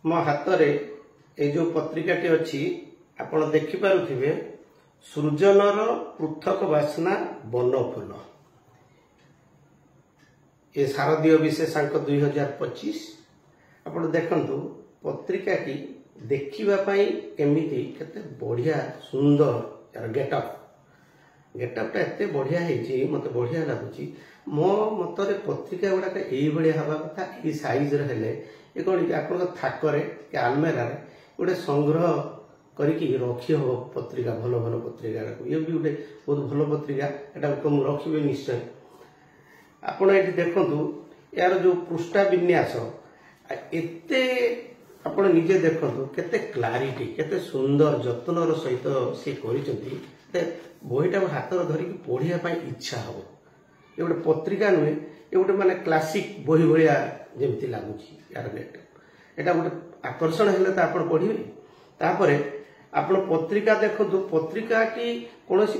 ମୋ ହାତରେ ଏଇ ଯେଉଁ ପତ୍ରିକାଟି ଅଛି, ଆପଣ ଦେଖିପାରୁଥିବେ, ସୃଜନର ପୃଥକ ବାସ୍ନା ବନଫୁଲ, ଏ ଶାରଦୀୟ ବିଶେଷାଙ୍କ 2025। ଆପଣ ଦେଖନ୍ତୁ ପତ୍ରିକାଟି ଦେଖିବା ପାଇଁ କେମିତି, କେତେ ବଢ଼ିଆ ସୁନ୍ଦର। ଏହାର ଗେଟଅପ୍ଟା ଏତେ ବଢ଼ିଆ ହେଇଛି, ମୋତେ ବଢ଼ିଆ ଲାଗୁଛି। ମୋ ମତରେ ପତ୍ରିକା ଗୁଡ଼ାକ ଏଇଭଳିଆ ହେବା କଥା। ଏଇ ସାଇଜର ହେଲେ ଏ କ'ଣ କି ଆପଣଙ୍କ ଥାକରେ କି ଆଲମେରାରେ ଗୋଟେ ସଂଗ୍ରହ କରିକି ରଖି ହେବ ପତ୍ରିକା, ଭଲ ଭଲ ପତ୍ରିକା ଗୁଡ଼ାକୁ। ଇଏ ବି ଗୋଟେ ବହୁତ ଭଲ ପତ୍ରିକା, ଏଟାକୁ ତ ମୁଁ ରଖିବି ନିଶ୍ଚୟ। ଆପଣ ଏଠି ଦେଖନ୍ତୁ ଏହାର ଯେଉଁ ପୃଷ୍ଠା ବିନ୍ୟାସ, ଏତେ ଆପଣ ନିଜେ ଦେଖନ୍ତୁ କେତେ କ୍ଲାରିଟି, କେତେ ସୁନ୍ଦର ଯତ୍ନର ସହିତ ସେ କରିଛନ୍ତି। ବହିଟାକୁ ହାତରେ ଧରିକି ପଢ଼ିବା ପାଇଁ ଇଚ୍ଛା ହେବ। ଏ ଗୋଟେ ପତ୍ରିକା ନୁହେଁ, ଏ ଗୋଟେ ମାନେ କ୍ଲାସିକ୍ ବହି ଭଳିଆ ଯେମିତି ଲାଗୁଛି ଏହାର ଗେଟ୍। ଏଇଟା ଗୋଟେ ଆକର୍ଷଣ ହେଲେ ତ ଆପଣ ପଢ଼ିବେ। ତାପରେ ଆପଣ ପତ୍ରିକା ଦେଖନ୍ତୁ, ପତ୍ରିକାଟି କୌଣସି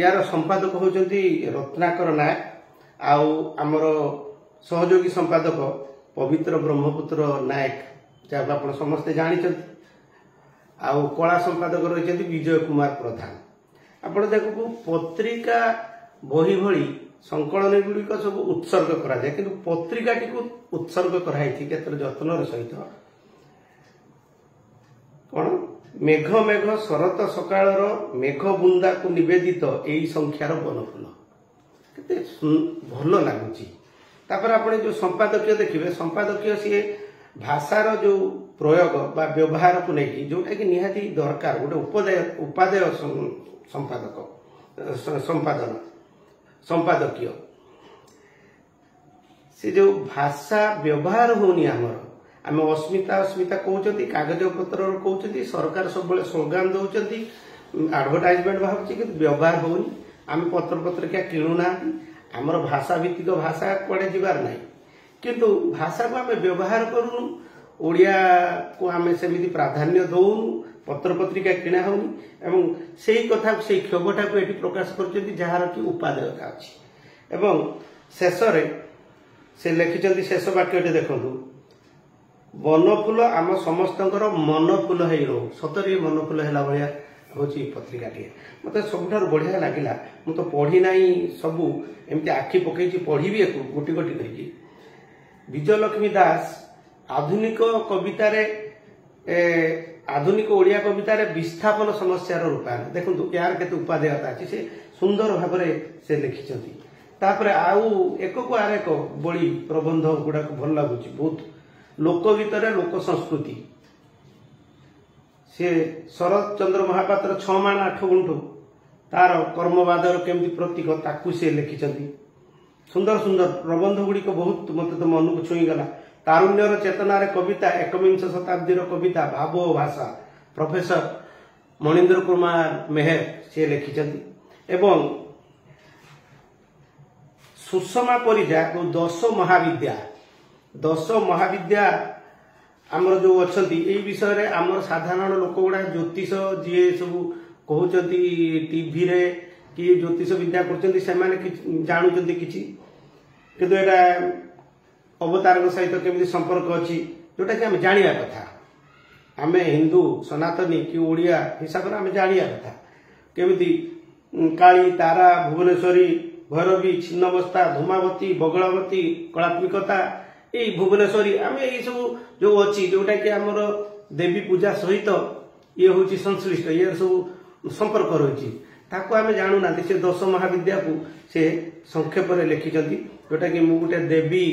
ୟାର ସମ୍ପାଦକ ହେଉଛନ୍ତି ରତ୍ନାକର ନାୟକ, ଆଉ ଆମର ସହଯୋଗୀ ସମ୍ପାଦକ ପବିତ୍ର ବ୍ରହ୍ମପୁତ୍ର ନାୟକ, ଯାହାକୁ ଆପଣ ସମସ୍ତେ ଜାଣିଛନ୍ତି, ଆଉ କଳା ସମ୍ପାଦକ ରହିଛନ୍ତି ବିଜୟ କୁମାର ପ୍ରଧାନ। ଆପଣ ଦେଖନ୍ତୁ, ପତ୍ରିକା ବହି ଭଳି ସଂକଳନ ଗୁଡ଼ିକ ସବୁ ଉତ୍ସର୍ଗ କରାଯାଏ, କିନ୍ତୁ ପତ୍ରିକାଟିକୁ ଉତ୍ସର୍ଗ କରାହେଇଛି କେତେ ଯତ୍ନର ସହିତ। କ'ଣ ମେଘ ମେଘ ଶରତ ସକାଳର ମେଘ ବୁନ୍ଦାକୁ ନିବେଦିତ ଏଇ ସଂଖ୍ୟାର ବନଫୁଲ, କେତେ ଭଲ ଲାଗୁଛି। ତାପରେ ଆପଣ ଯେଉଁ ସମ୍ପାଦକୀୟ ଦେଖିବେ, ସମ୍ପାଦକୀୟ ସିଏ ଭାଷାର ଯେଉଁ ପ୍ରୟୋଗ ବା ବ୍ୟବହାରକୁ ନେଇକି, ଯେଉଁଟାକି ନିହାତି ଦରକାର, ଗୋଟେ ଉପାଦେୟ ସମ୍ପାଦକ ସମ୍ପାଦନା ସମ୍ପାଦକୀୟ। ସେ ଯେଉଁ ଭାଷା ବ୍ୟବହାର ହଉନି ଆମର, ଆମେ ଅସ୍ମିତା ଅସ୍ମିତା କହୁଛନ୍ତି, କାଗଜପତ୍ରର କହୁଛନ୍ତି, ସରକାର ସବୁବେଳେ ସ୍ଲୋଗାନ ଦେଉଛନ୍ତି, ଆଡଭର୍ଟାଇଜମେଣ୍ଟ ବାହାରୁଛି, କିନ୍ତୁ ବ୍ୟବହାର ହଉନି। ଆମେ ପତ୍ର ପତ୍ରିକା କିଣୁନାହାନ୍ତି। ଆମର ଭାଷା ଭିତ୍ତିକ ଭାଷା କୁଆଡ଼େ ଯିବାର ନାହିଁ, କିନ୍ତୁ ଭାଷାକୁ ଆମେ ବ୍ୟବହାର କରୁନୁ, ଓଡ଼ିଆକୁ ଆମେ ସେମିତି ପ୍ରାଧାନ୍ୟ ଦଉନୁ, ପତ୍ର ପତ୍ରିକା କିଣା ହଉନି। ଏବଂ ସେଇ କଥାକୁ, ସେଇ କ୍ଷୋଭଟାକୁ ଏଠି ପ୍ରକାଶ କରୁଛନ୍ତି, ଯାହାର କି ଉପାଦେୟତା ଅଛି। ଏବଂ ଶେଷରେ ସେ ଲେଖିଛନ୍ତି, ଶେଷ ବାକ୍ୟଟି ଦେଖନ୍ତୁ, ବନଫୁଲ ଆମ ସମସ୍ତଙ୍କର ମନ ଫୁଲ ହେଇ ରହୁ। ସତରେ ମନ ଫୁଲ ହେଲା ଭଳିଆ ହେଉଛି ପତ୍ରିକାଟିଏ। ମୋତେ ସବୁଠାରୁ ବଢ଼ିଆ ଲାଗିଲା। ମୁଁ ତ ପଢ଼ି ନାହିଁ ସବୁ, ଏମିତି ଆଖି ପକେଇଛି, ପଢ଼ିବି ଏକୁ ଗୋଟି ଗୋଟି କରିକି। ବିଜୟଲକ୍ଷ୍ମୀ ଦାସ ଆଧୁନିକ କବିତାରେ, ଆଧୁନିକ ଓଡ଼ିଆ କବିତାରେ ବିସ୍ଥାପନ ସମସ୍ୟାର ରୂପାୟନ, ଦେଖନ୍ତୁ ଏହାର କେତେ ଉପାଦେୟତା ଅଛି, ସେ ସୁନ୍ଦର ଭାବରେ ସେ ଲେଖିଛନ୍ତି। ତାପରେ ଆଉ ଏକକୁ ଆର ଏକ ବଳି ପ୍ରବନ୍ଧ ଗୁଡ଼ାକ ଭଲ ଲାଗୁଛି ବହୁତ। ଲୋକଗୀତରେ ଲୋକ ସଂସ୍କୃତି, ସେ ଶରତ ଚନ୍ଦ୍ର ମହାପାତ୍ର 6 ମାଣ 8 ଗୁଣ୍ଠୁ ତାର କର୍ମବାଦର କେମିତି ପ୍ରତୀକ, ତାକୁ ସେ ଲେଖିଛନ୍ତି। ସୁନ୍ଦର ସୁନ୍ଦର ପ୍ରବନ୍ଧ ଗୁଡ଼ିକ ବହୁତ ମୋତେ ତ ମନକୁ ଛୁଇଁଗଲା। ତାରୁଣ୍ୟର ଚେତନାରେ କବିତା, ଏକବିଂଶ ଶତାବ୍ଦୀର କବିତା ଭାବ ଓ ଭାଷା, ପ୍ରଫେସର ମଣୀନ୍ଦ୍ର କୁମାର ମେହେର ସିଏ ଲେଖିଛନ୍ତି। ଏବଂ ସୁଷମା ପରିଜା ଯୋଉ ଦଶ ମହାବିଦ୍ୟା, ଦଶ ମହାବିଦ୍ୟା ଆମର ଯୋଉ ଅଛନ୍ତି, ଏଇ ବିଷୟରେ ଆମର ସାଧାରଣ ଲୋକ ଗୁଡ଼ା, ଜ୍ୟୋତିଷ ଯିଏ ସବୁ କହୁଛନ୍ତି ଟିଭିରେ କି ଜ୍ୟୋତିଷ ବିଦ୍ୟା କରୁଛନ୍ତି, ସେମାନେ ଜାଣୁଛନ୍ତି କିଛି, କିନ୍ତୁ ଏଇଟା ଅବତାରଙ୍କ ସହିତ କେମିତି ସମ୍ପର୍କ ଅଛି, ଯୋଉଟାକି ଆମେ ଜାଣିବା କଥା। ଆମେ ହିନ୍ଦୁ ସନାତନୀ କି ଓଡ଼ିଆ ହିସାବରେ ଆମେ ଜାଣିବା କଥା କେମିତି କାଳୀ, ତାରା, ଭୁବନେଶ୍ୱରୀ, ଭୈରବୀ, ଛିନ୍ନବସ୍ତା, ଧୂମାବତୀ, ବଗଳାବତୀ, କଳାତ୍ମିକତା, ଏଇ ଭୁବନେଶ୍ୱରୀ, ଆମେ ଏଇ ସବୁ ଯୋଉ ଅଛି, ଯୋଉଟାକି ଆମର ଦେବୀ ପୂଜା ସହିତ ଇଏ ହେଉଛି ସଂଶ୍ଳିଷ୍ଟ, ଇଏ ସବୁ ସମ୍ପର୍କ ରହିଛି, ତାକୁ ଆମେ ଜାଣୁନାହାନ୍ତି। ସେ ଦଶ ମହାବିଦ୍ୟାକୁ ସେ ସଂକ୍ଷେପରେ ଲେଖିଛନ୍ତି, ଯୋଉଟାକି ମୁଁ ଗୋଟେ ଦେବୀ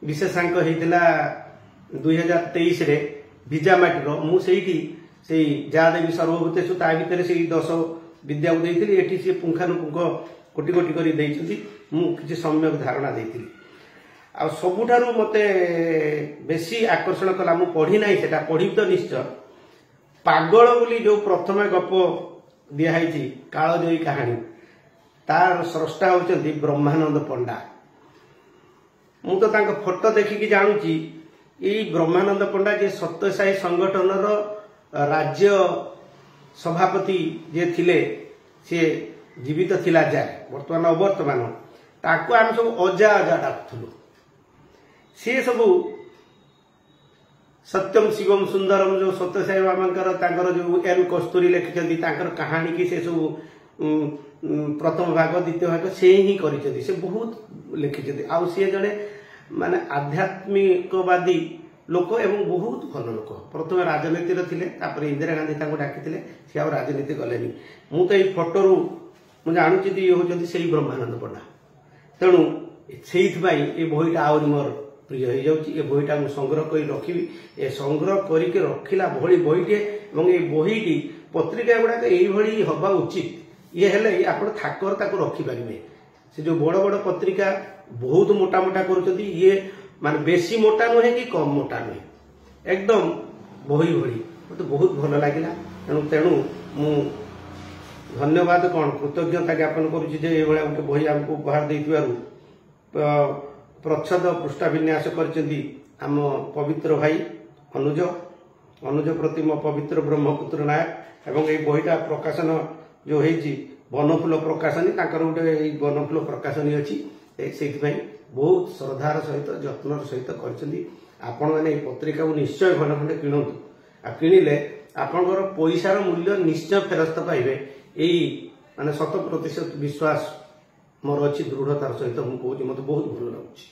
ବିଶେଷାଙ୍କ ହେଇଥିଲା 2023ରେ ଭିଜାମାଟିର, ମୁଁ ସେଇଠି ସେଇ ଯାହା ଦେବୀ ସର୍ବଭୂତେଷୁ ତା ଭିତରେ ସେଇ 10 ବିଦ୍ୟାକୁ ଦେଇଥିଲି। ଏଠି ସିଏ ପୁଙ୍ଖାନୁପୁଙ୍ଖ କୋଟି କୋଟି କରି ଦେଇଛନ୍ତି, ମୁଁ କିଛି ସମ୍ୟକ ଧାରଣା ଦେଇଥିଲି। ଆଉ ସବୁଠାରୁ ମୋତେ ବେଶୀ ଆକର୍ଷଣ କଲା, ମୁଁ ପଢ଼ି ନାହିଁ ସେଟା, ପଢ଼ିବି ତ ନିଶ୍ଚୟ, ପାଗଳ ବୋଲି ଯୋଉ ପ୍ରଥମେ ଗପ ଦିଆହେଇଛି, କାଳଜୟୀ କାହାଣୀ, ତାର ସ୍ରଷ୍ଟା ହେଉଛନ୍ତି ବ୍ରହ୍ମାନନ୍ଦ ପଣ୍ଡା। ମୁଁ ତ ତାଙ୍କ ଫଟୋ ଦେଖିକି ଜାଣୁଛି, ଏଇ ବ୍ରହ୍ମାନନ୍ଦ ପଣ୍ଡା ଯିଏ ସତ୍ୟସାଇ ସଂଗଠନର ରାଜ୍ୟ ସଭାପତି ଯିଏ ଥିଲେ, ସିଏ ଜୀବିତ ଥିଲା ଯାଏ, ବର୍ତ୍ତମାନ ଅବର୍ତ୍ତମାନ, ତାକୁ ଆମେ ସବୁ ଅଜା ଅଜା ଡାକୁଥିଲୁ। ସିଏ ସବୁ ସତ୍ୟମ ଶିବମ ସୁନ୍ଦରମ ଯେଉଁ ସତ୍ୟସାଇ ବାବାଙ୍କର, ତାଙ୍କର ଯେଉଁ ଏନ୍ କସ୍ତୁରୀ ଲେଖିଛନ୍ତି, ତାଙ୍କର କାହାଣୀକି ସେ ସବୁ ପ୍ରଥମ ଭାଗ, ଦ୍ୱିତୀୟ ଭାଗ ସେ ହିଁ କରିଛନ୍ତି। ସେ ବହୁତ ଲେଖିଛନ୍ତି। ଆଉ ସିଏ ଜଣେ ମାନେ ଆଧ୍ୟାତ୍ମିକବାଦୀ ଲୋକ ଏବଂ ବହୁତ ଭଲ ଲୋକ। ପ୍ରଥମେ ରାଜନୀତିରେ ଥିଲେ, ତାପରେ ଇନ୍ଦିରା ଗାନ୍ଧୀ ତାଙ୍କୁ ଡାକିଥିଲେ, ସେ ଆଉ ରାଜନୀତି କଲେନି। ମୁଁ ତ ଏଇ ଫଟୋରୁ ମୁଁ ଜାଣୁଛି ଯେ ଇଏ ହେଉଛନ୍ତି ସେଇ ବ୍ରହ୍ମାନନ୍ଦ ପଣ୍ଡା। ତେଣୁ ସେଇଥିପାଇଁ ଏ ବହିଟା ଆହୁରି ମୋର ପ୍ରିୟ ହେଇଯାଉଛି। ଏ ବହିଟା ମୁଁ ସଂଗ୍ରହ କରି ରଖିବି। ଏ ସଂଗ୍ରହ କରିକି ରଖିଲା ଭଳି ବହିଟିଏ। ଏବଂ ଏ ବହିଟି, ପତ୍ରିକା ଗୁଡ଼ାକ ଏଇଭଳି ହବା ଉଚିତ। ଇଏ ହେଲେ ଆପଣ ଥାକର ତାକୁ ରଖିପାରିବେ। ସେ ଯୋଉ ବଡ଼ ବଡ଼ ପତ୍ରିକା ବହୁତ ମୋଟା ମୋଟା କରୁଛନ୍ତି, ଇଏ ମାନେ ବେଶୀ ମୋଟା ନୁହେଁ କି କମ ମୋଟା ନୁହେଁ, ଏକଦମ ବହି ଭଳି। ମୋତେ ବହୁତ ଭଲ ଲାଗିଲା। ତେଣୁ ମୁଁ ଧନ୍ୟବାଦ କ'ଣ, କୃତଜ୍ଞତା ଜ୍ଞାପନ କରୁଛି ଯେ ଏଇଭଳିଆ ଗୋଟେ ବହି ଆମକୁ ଉପହାର ଦେଇଥିବାରୁ। ପ୍ରଚ୍ଛଦ ପୃଷ୍ଠା ବିନ୍ୟାସ କରିଛନ୍ତି ଆମ ପବିତ୍ର ଭାଇ ଅନୁଜ, ଅନୁଜ ପ୍ରତିମ ପବିତ୍ର ବ୍ରହ୍ମପୁତ୍ର ନାୟକ। ଏବଂ ଏଇ ବହିଟା ପ୍ରକାଶନ ଯୋଉ ହେଇଛି ବନଫୁଲ ପ୍ରକାଶନୀ, ତାଙ୍କର ଗୋଟେ ଏଇ ବନଫୁଲ ପ୍ରକାଶନୀ ଅଛି, ସେଇଥିପାଇଁ ବହୁତ ଶ୍ରଦ୍ଧାର ସହିତ, ଯତ୍ନର ସହିତ କରିଛନ୍ତି। ଆପଣମାନେ ଏଇ ପତ୍ରିକାକୁ ନିଶ୍ଚୟ ଖଣ୍ଡେ ଖଣ୍ଡେ କିଣନ୍ତୁ, ଆଉ କିଣିଲେ ଆପଣଙ୍କର ପଇସାର ମୂଲ୍ୟ ନିଶ୍ଚୟ ଫେରସ୍ତ ପାଇବେ। ଏଇ ମାନେ 100% ବିଶ୍ୱାସ ମୋର ଅଛି, ଦୃଢ଼ତାର ସହିତ ମୁଁ କହୁଛି, ମୋତେ ବହୁତ ଭଲ ଲାଗୁଛି।